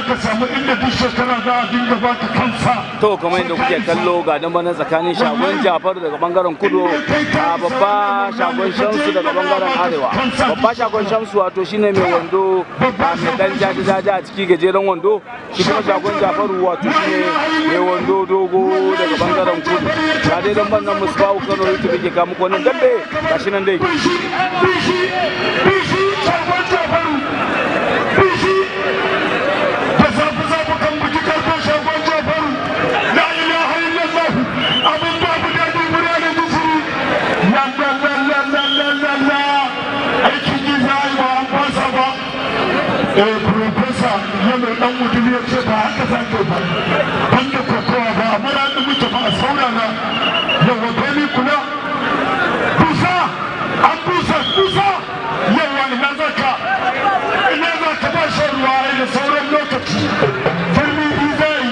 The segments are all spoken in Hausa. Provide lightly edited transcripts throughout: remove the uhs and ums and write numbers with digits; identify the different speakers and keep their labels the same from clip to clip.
Speaker 1: ka samu inda duk shekara za a dinga baka kansa.
Speaker 2: To kamar yadda kuke kallo ga dan bana tsakanin shagon Jafaru daga bangaren kudu a babba shagon Shamsu daga bangaren arewa. Babba shagon Shamsu wato shine mai wando mai dan jaji jaji a ciki, gajeren wando. Shi kuma shagon Jafaru wato shine mai wando dogo daga bangaren kudu. Ga dai dan bannan Musbahu Kano YouTube yake kawo muku wannan dambe, gashi nan dai.
Speaker 1: Profesa yana dan mutum ya ce ba haka za ka ba, banda kokowa ba amma da muke ba a saurara. Yawa dole kula busa, an busa busa. Yawa ina za ka, ina za ka ba shan ruwa da sauran lokaci. Turmi biyu za yi,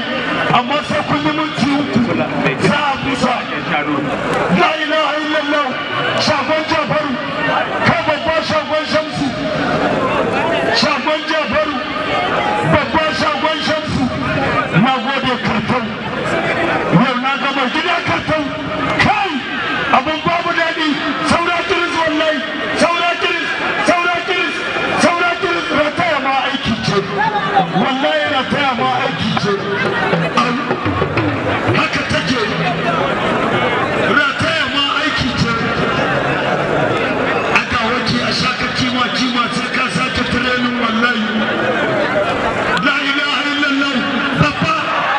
Speaker 1: amma sai kun yi minti 3 za a busa. La ilaha illallah, shagon Jafaru ka babba shagon Shamsu, shagon Jafaru babban shagon Shamsu. Na gode kartau, yau na gama gida kartau. Kai abin babu daɗi, saura kiris wallahi, saura kiris, saura kiris, saura kiris. Rataya ma aiki ce wallahi, rataya ma aiki ce, haka take, rataya ma aiki ce. Aka wake a shaka kima kima sai ka sake tirenin wallahi. La ilaha illallah, babba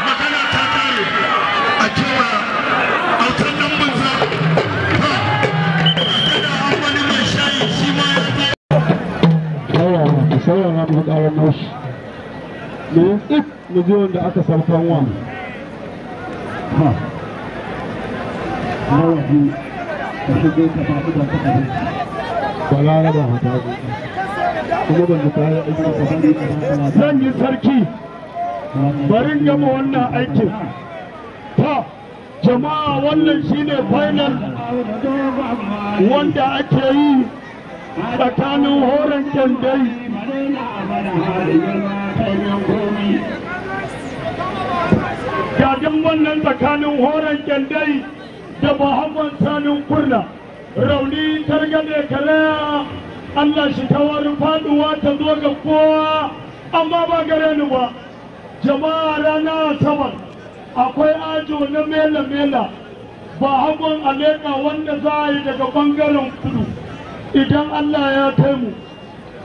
Speaker 1: magana ta kare a kewa autan dan banza. Ha kada an wani mai shayi shi ma ya je.
Speaker 3: Saurara mu ƙarar naushi me tsit mu ji wanda aka saukan wa. Ha nawa biyu ka shigo ka faɗi da ka abinci balaraba hata kuma ban da kayan aiki ka bari a hankala.
Speaker 1: Zan yi sarki, barin gama wannan aikin. Ta jama'a, wannan shine final wanda ake yi tsakanin horon kyandai gadin wannan, tsakanin horon kyandai da Muhammad Sanin Kurna. Rauni targade karaya, Allah shi kawar faduwa ta zo ga kowa, amma ba gare ni ba. Jama'a, rana Asabar akwai ajo na mela-mela ba hagon aleka wanda za a yi daga bangaren kudu idan Allah ya kai mu.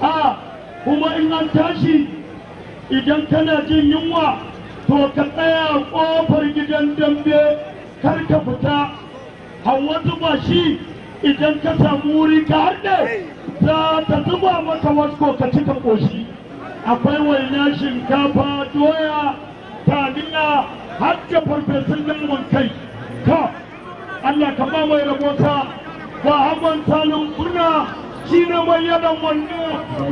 Speaker 1: A kuma in an tashi, idan kana jin yunwa to ka tsaya kofar gidan dambe, kar ka fita. Hawa zuba shi, idan ka samu wuri ka harɗe, za ta zuba maka wasko ka cika ƙoshi. Akwai waina, shinkafa, doya, taliya, har da farfesun naman kai. Ka Allah ka ba mai rabota. Ba hagon Salin Kurna shi ne mai yadan wando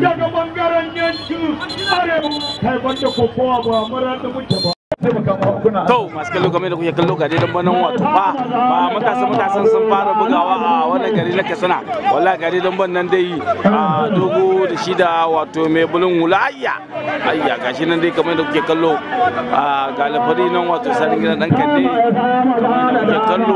Speaker 1: daga bangaren yankin arewa. Kai banda kokowa ba mara da muke ba.
Speaker 2: To masu kallo, kamar da kuke kallo ga dai dambanin wato ba ba matasa matasan sun fara bugawa a wannan gari na Katsina. Wallahi ga dai damban nan dai a dogo da shi da wato mai bulun hula. Ayya ayya, gashi nan dai kamar da kuke kallo a ga lafari nan wato sarin gidan dan kande kamar da kuke kallo.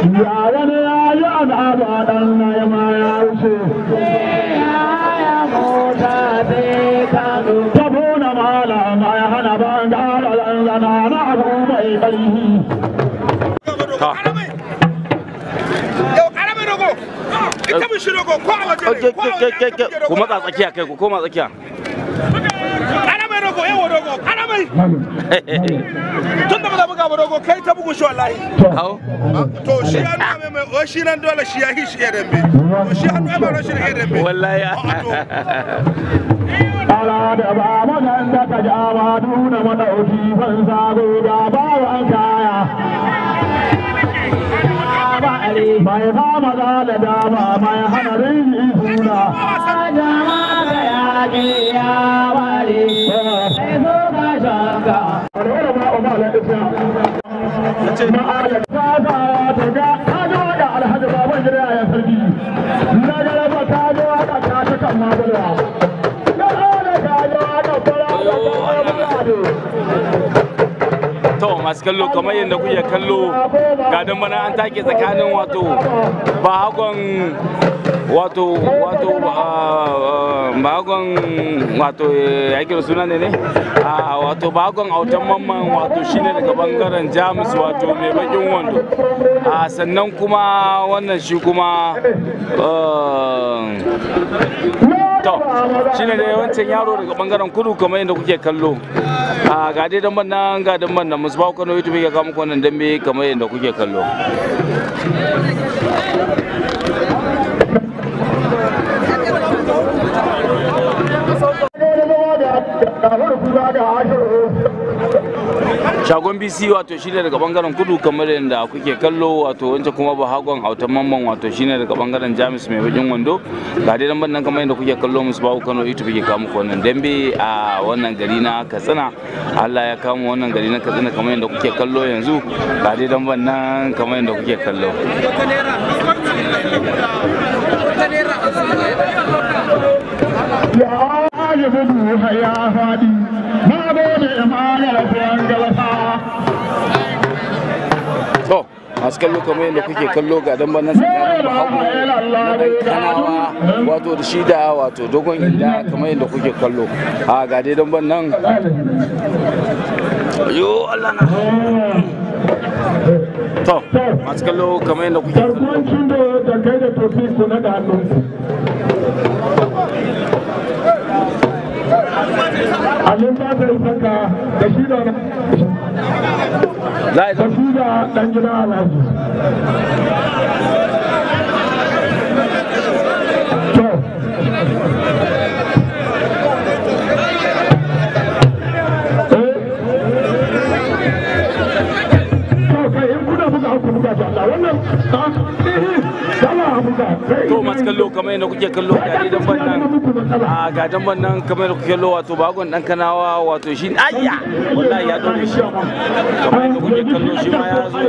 Speaker 3: Ya wani ya yi al'ada ɗan na ya ma ya wuce. Tabona malama ya hana ban gara zanzana na abu mai ƙarfi.
Speaker 2: Ta
Speaker 4: Yau ƙaramin rogo. Ita mun shi rogo ko a waje ne. Ko a waje aka buge rogo.
Speaker 2: Ku matsa tsakiya, kai ku koma tsakiya.
Speaker 4: Ƙaramin rogo yawa rogo. Ƙaramin. Tun da ba za buga ba rogo kai ta bugu shi wallahi.
Speaker 2: Hau.
Speaker 4: To shi ya nuna mai mai shi nan dole shi ya hi shi ya dambe. To shi hannu ya ba shi ya dambe.
Speaker 2: Wallahi.
Speaker 4: A'a, to.
Speaker 3: Ala da ba magan da ka ja ba nuna madauki ban sabo ga bawan kaya. Mai fama za da dama mai hana rini suna. Alhaji baban gida ya sarki. Na garaba ta zo aka
Speaker 2: Masu kallo, kamar yadda kuke kallo, ga dambe nan an take tsakanin wato bahagon wato bahagon wato ya kira suna ne wato bahagon Autan Mamman, wato shine daga bangaren Jamus, wato mai bakin wando. Sannan kuma wannan shi kuma to shine da wancan yaro daga bangaren kudu, kamar yadda kuke kallo. A ga dai damban nan, ga damban nan. Musbahu Kano YouTube ya kawo muku wannan dambe kamar yadda kuke kallo. Shagon BC wato shine daga bangaren kudu kamar yadda kuke kallo, wato wancan kuma Bahagon Autan Mamman, wato shine daga bangaren Jamus mai bakin wando. Ga dai damban nan kamar yadda kuke kallo. Musbahu Kano YouTube ke kawo muku wannan dambe a wannan gari na Katsina. Allah ya kama wannan gari na Katsina kamar yadda kuke kallo yanzu. Ga dai damban nan kamar yadda kuke kallo.
Speaker 1: Ya aje gudu ya faɗi, na gode imanar kuwan galasa.
Speaker 2: To masu kallo, kamar yadda kuke kallo, ga damban nan tsakanin Bahago na Dan Kanawa, wato da shi da wato Dogon Inda, kamar yadda kuke kallo. A ga dai damban nan. Yo Allah na. To masu kallo, kamar yadda kuke kallo.
Speaker 1: Garkuwan Cindo da kai da Tofi, ku naɗa hannunku. Alin ba ta saka da shi da
Speaker 2: Za a yi
Speaker 1: da shi da ɗan gida Alhaji. To. Eh? To kai, in kuna buga ku buga da Allah wannan dala buga.
Speaker 2: To masu kallo, kamar yadda kuke kallo, ga dai damban nan. A ga damban nan kamar yadda kuke kallo, wato Bagon Dan Kanawa, wato shi ayya wallahi ya dore shi kamar yadda kuke kallo, shi ma ya zo.